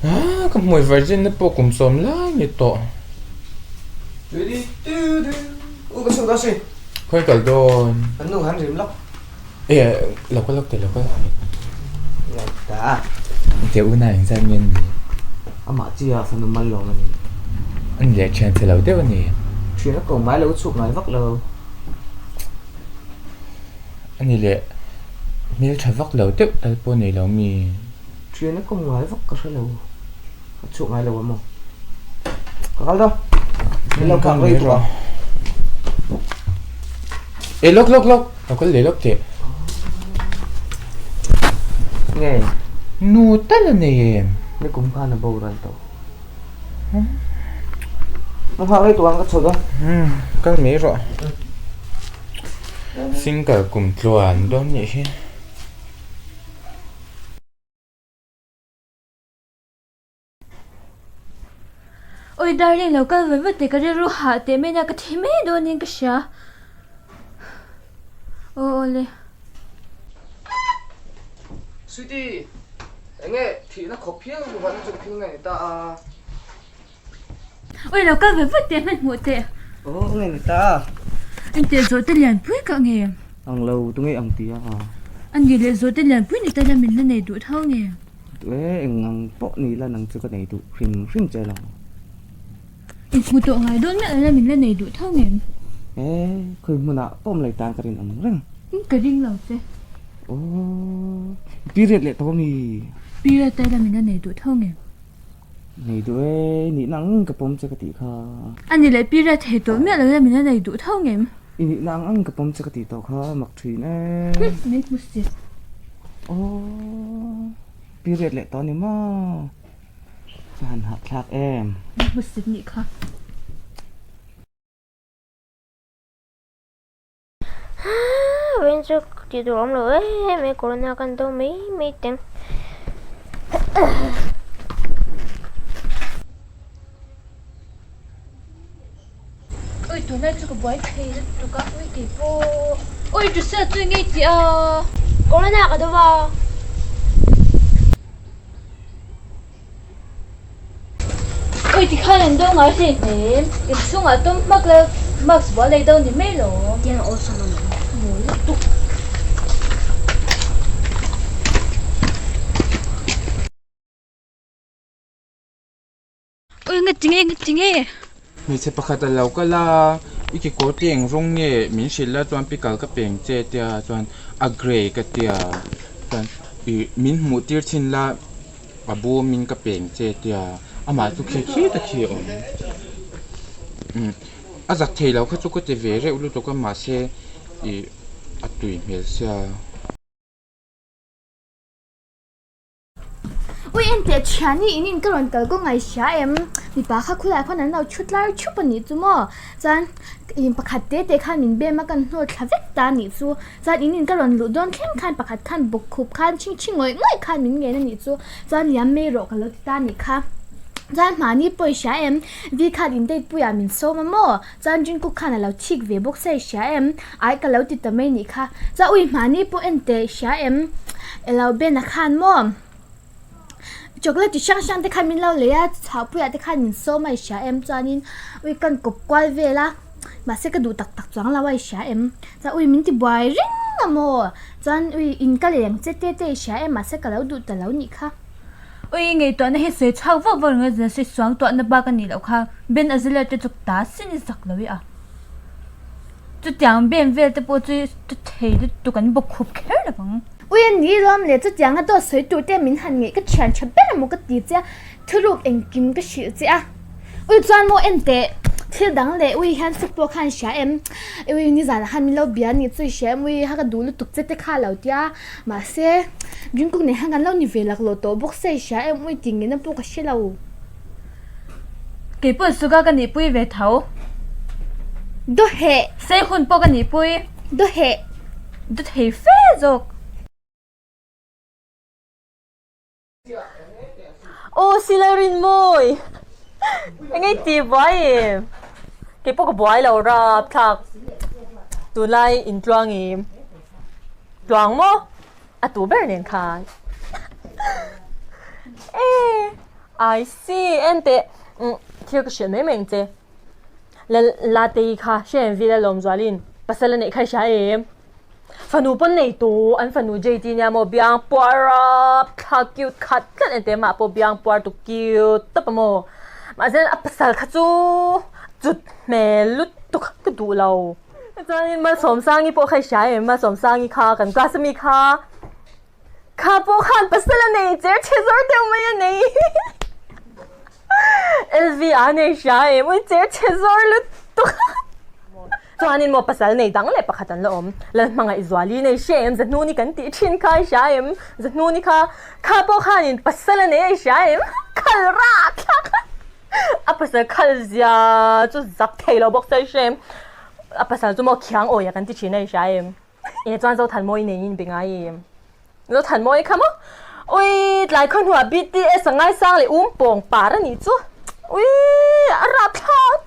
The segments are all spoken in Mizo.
Ah, ka hmui virgin na pawh kum sawm lai ni tawh. U ka chhuk dawn si. Khawi kal dawn. Kan nu han rim lawk. E lo kal lawk teh lo kal. Ta. Te u na engzat nge ni? Amah chi a fanu mal lawm a ni. Ani leh thian che lo deuh a ni. Thian a ko ngai lo chhuk ngai vak lo. Ani leh hmeltha vak lo deuh tal pawh nei lo mi? Thian a kawm ngai vak ka hre lo, ka chhuak ngai lo a maw? Ka kal dawn, min lo nghak rei tuk ang. E lawk lawk lawk, lo kal leh lawk teh. Nge? Nu tal a nei em? Ni kum khan a boral tawh. Ka nghak rei tuk ang ka chho dawn. Kal mai rawh. Single kum tluan dawn nih hi. Oi darling lo kal ve vat teh ka rilru hah teh mai nia ka thi mai dawnin ka hria. Aw aw le. Sweetie, enge thihna khawp hial ruhana chu thil nge ni ta a? Oi lo kal ve vat teh hmanhmawh teh. Aw nge ni ta. Engteh zawh te lian pui ka nge. Ang lo tu nge ang ti a. A ni leh zawh te lian pui ni ta la min la nei duh tho nge. Duh e eng ang pawh ni la nang chu ka nei duh hrim hrim che lo. Inhmu tawh ngai dawn miah lo la min la nei duh tho nge. E khawi hmunah pawh awm lei tan ka rinawm reng. Ka ring lo che. Aw period leh tawh ami. Period te la min la nei duh tho nge. Nei duh e, i nihna ang ang ka pawm che ka tih kha. A ni leh pi ria thei tawh miah lo ila min la nei duh tho ngem. I nihna ang ang ka pawm che ka tih tawh kha mak thin e. Hum, min hmu si. Aww, pi riat leh tawh a ni maw? Ka han hahthlak em. Min hmu sit nih kha. Vawiin chu tih tur awm lo em em corona kan do mai mai teng. Ui tunlai chu ka buai thei lutuk a ui kei pawh ui Drusilla chu enge i tih a? Corona ka do a. Ui tikhan an do ngai hle hnem inchhungah tawm hmak la mask bual lei do ni mai lo. Tiang awlsam a ni. Mawi lutuk. Ui nga tinge nga tinge. Hmeichhe pakhat a lo kal a, i kekawr te eng rawng nge min hrilh la chuan pickle ka peng che tia chuan a grey ka tia chuan ih min hmuh tir chhin la a bawmin ka peng che tia amah chu khi khi ta khi a awm umm a zak thei lo kha chu ka ti ve reuh lutuk a mahse ih a tui hmel sia. Ui enteh thiani in in ka rawn kal kawng a i hria em? Mipa kha khulaiah khuan an lo thu tlar thup a nih chu maw? Chuan in pakhat te te khan min bem a kan hnawt thla vek ta a nih chu. Chuan in in ka rawn luh dawn thleng khan pakhat khan bawk khup khan chhing chhing ngawih ngawih khan min ngen a nih chu. Chuan liam mai rawh ka lo ti ta a nih kha. Chuan mahni pawh i hria em? Vi khan in date puiah min sawm a maw? Chuan Jungkook khan a lo thik ve bawk se i hria em? Ai ka lo ti ta mai nih kha. Chuan ui mahni pawh en teh i hria em? Elo Ben-a khan maw? Chocolate chi hrang hrang te khan min lo lei a, chhuahpuiah te khan min sawm a i hria em? Chuanin ui kan kawp kual vel a, mahse ka duh tak tak chuang lo a i hria em? Chuan ui min ti buai reng a maw? Chuan ui in ka lei ang che te te i hria em? Mahse ka lo duh ta lo nih kha. Ui ngaihtuahna hi sawi chhuak vak vak ringawt zia sawi suang tuahna bak a nih loh kha Ben Azeler te chu ta sin i zak lo i a. Chutiang Ben vel te pawh chu chu thei lutuk an bawk khup kher lo vang. Ui a ni lawm le chutiang a dawt sawi tur te min han ngeih ka thian tha ber emaw ka ti che a thuruk engkim ka hrilh che a. Ui chuan maw en teh thil dang leh ui hian suk pawh khan hria em ui nizanah khan min lo bia a nih chu i hria em ui ha ka duh lutuk che te kha a lo tia mahse Jungkook nen khan kan lo ni ve laklawh tawh bawk se i hria em ui tih ngei na pawh ka hre lo. Kei pawh suka ka nihpui ve tho. Dawheh. Sei hun pawh ka nihpui. Dawheh. Dawthei fe zawk. Aw sila rinmawi eng nge tih buai em kei pawh ka buai lo rapthlak tunlai intluang im tluang maw a tu ber nen khan e. I see, enteh thil ka hrilh mai mai ang che. Lallatei kha hre em Vila Lawmzualin pasal a neih kha i hria em? Fanu pawn nei tu an fanu JT nia maw biang puar a thla cute khat tlat enteh mah pawh biang puar tu cute tawp a maw mahse a pasal kha chu cut hmel lutuk ka duh lo chuanin Malsawmsangi pawh kha i hria em Malsawmsangi kha kan class ami kha kha pawh khan pasal a nei cher chhe zawr deuh mai a nei LV a nei hria em ui cher chhe zawr lutuk Chuanin maw pasal nei dang leh pakhat an la awm. Lalhmangaih Zuali nei hria em? Zahnuni kan tih thin kha i hria em? Zahnuni kha kha pawh khanin pasal a nei a i hria em? Khal rak thlak a! A pasal khal zia chu zak thei lo bawk se i hria em? A pasal chu maw khiang awia kan ti thin a i hria em? E chuan Zothanmawi neiin be ngai em? Zothanmawi kha maw? Ui tlai khaw hnuah BTS a ngaisang leh um pawng par a nih chu. Ui a rap thlak.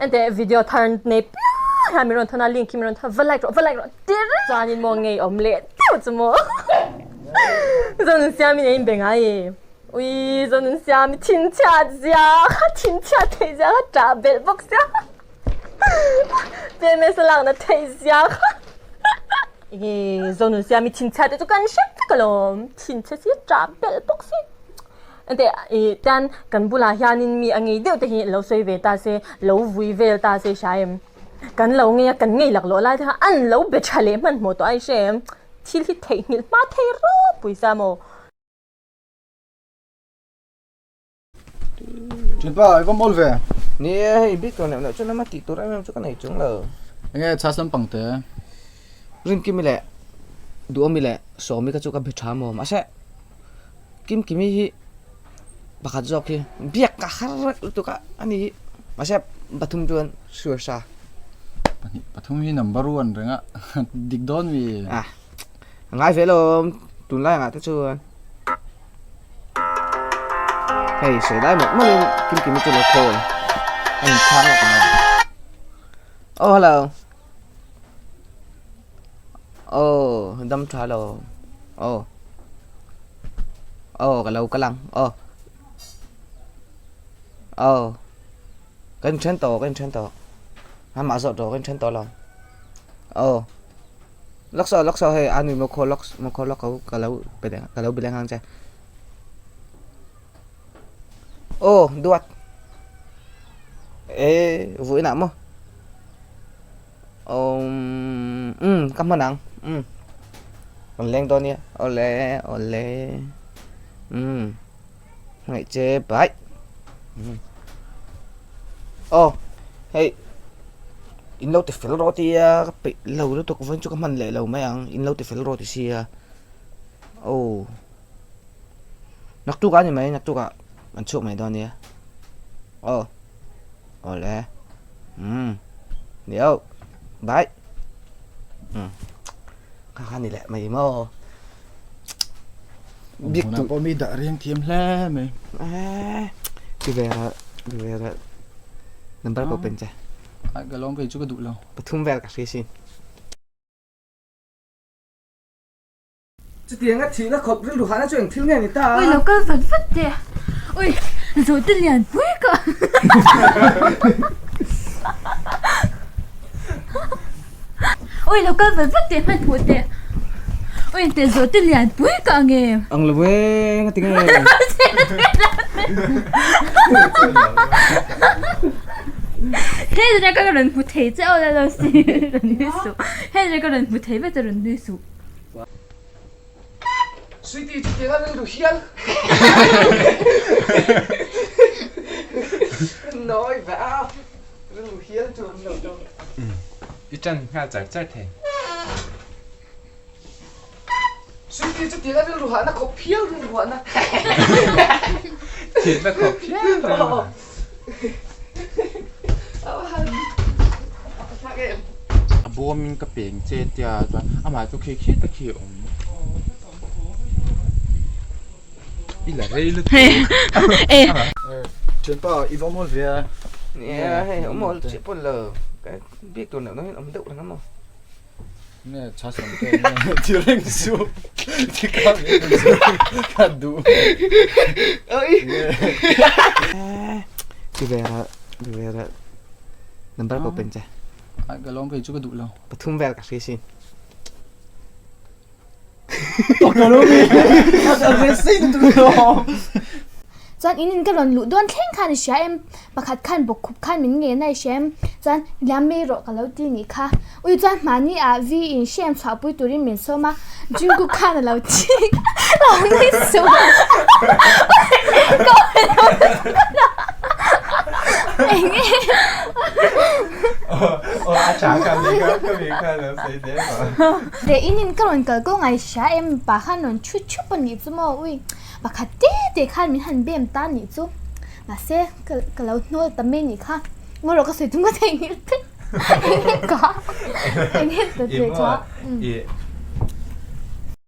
Enteh video thar nei piang hian min rawn thawn a link hi min rawn thawn a va like rawh va like rawh ti reng. Chuanin maw ngei awm leh deuh chu maw. Zonunsiamin a inbe ngai e. Ui Zonunsiami thinchhiat zia kha thinchhiat theih zia kha ṭah belh bawk sia. PMS a lakna theih zia kha. Enge Zonun Siami thinchhia te chu kan hre vek alawm. Thinchhia si ṭah belh bawk si. Enteh ih tan kan bulah hianin mi a ngei deuh te hi lo sawi ve ta se, lo vui vel ta se hria em. Kan lo ngei a, kan ngei laklawh lai te kha an lo be ṭha leh hmanhmawh tawh a i hre em. Thil hi theihnghilh hma thei ropui sa maw. Ṭhianpa, i va mawl ve? Ni e, hei bik tur neuh neuh chu lama tih tur em em chu ka nei chung lo. Enge chhas lampang te? Rinkimi leh Duhawmi leh Sawmi kha chu ka be tha maw? Mahse, Kimkimi hi pakhat zawk hi biak ka har reuh lutuk a, ani hi mahse pathum chuan sure sa. Pahnih pathum hi number one reng a, dik dawn mi? A, a ngai ve alawm tunlai angah te chuan. Hei sawi lai mawlh mawlhin Kimkimi chu lo call a inchhang lawk ang a. Oh hello. Oh dam tha lo. Oh. Oh ka lo kal ang. Oh. Oh. Kan then tawh kan then tawh. Amah zawh tawh kan then tawh lo. Oh. Lawk saw lawk saw hei a nui maw khaw lawk maw khaw lawk ka lo pe leh ka lo be leh nghang che. Aw duat e vui nah maw umm umm ka hman ang umm kan leng dawn nia awle awle umm hmangaih che bye umm aw hei in lo ti fel rawh tia ka peih lo lutuk vawiin chu ka hman leh lo mai ang in lo ti fel rawh ti sia aw naktuk ah a ni mai naktuk ah an chhuak mai dawn nia aw awle umm ni auh bye umm kha kha ni leh mai maw. Bik tu pawh mi dah riang thiam hle mai. Eh, ti ve ra, ti ve ra. Number ko pen che. Ai ka lawm kei chu ka duh lo. Pathum vel ka hria sin. Chutianga thihna khawp rilru hahna chu eng thil nge ni ta? Ui lo kal vat vat teh. Ui zawhte lian pui ka. Ui lo kal vat vat teh hmanhmawh teh. Ui teh zawhte lian pui ka ang em. Ang lo e nga ti nge. Hei zan ka rawn hmu thei che aw la lo si rawn nui suh. Hei zan ka rawn hmu thei vek che rawn nui suh. Sweetie chu tiang a rilru hial. Nawi ve a rilru hial chu an lo tawng. I tan nghal char char thei. Sweetie chu tiang a rilru hahna khawp hial rilru hahna. Thihna khawp hial rilru hahna. A bawmin ka peng che tia chuan amah chu khi khi ta khi a awm. I la rei lutuk. Thianpa i va mawl ve a. Nia hei awm mawl chiah pawn lo. Ka biak tur neuh neuh hian awm deuh reng a maw. Nge chhas lam te nge ti reng suh. Ka duh. Ti ve rawh, ti ve rawh. Number ko pen che. Ai ka lawm kei chu ka duh lo. Pathum vel ka hria sin. Chuan in in ka rawn luh dawn thleng khan i hria em? Pakhat khan bawkkhup khan min ngen a i hria em? Chuan liam mai rawh ka lo ti nih kha. Ui chuan hmahni ah vi in hrem chhuahpui turin min sawm a, Jungkook khan a lo chik lo nui suh a. Ka awih lo Eng nge? Aw a tha ka mi kha ka mi kha lo sawi zel rawh. Leh in in ka rawn kal kawng a i hria em? Mipa khan rawn chhut chhup a nih chu maw? Ui pakhat te te khan min han bem ta nih chu. Mahse ka ka lo hnawl ta mai nih kha. Ngaw rawh ka sawi tum ka theihnghilh vek. Eng nge ka eng nge ta che kha. I.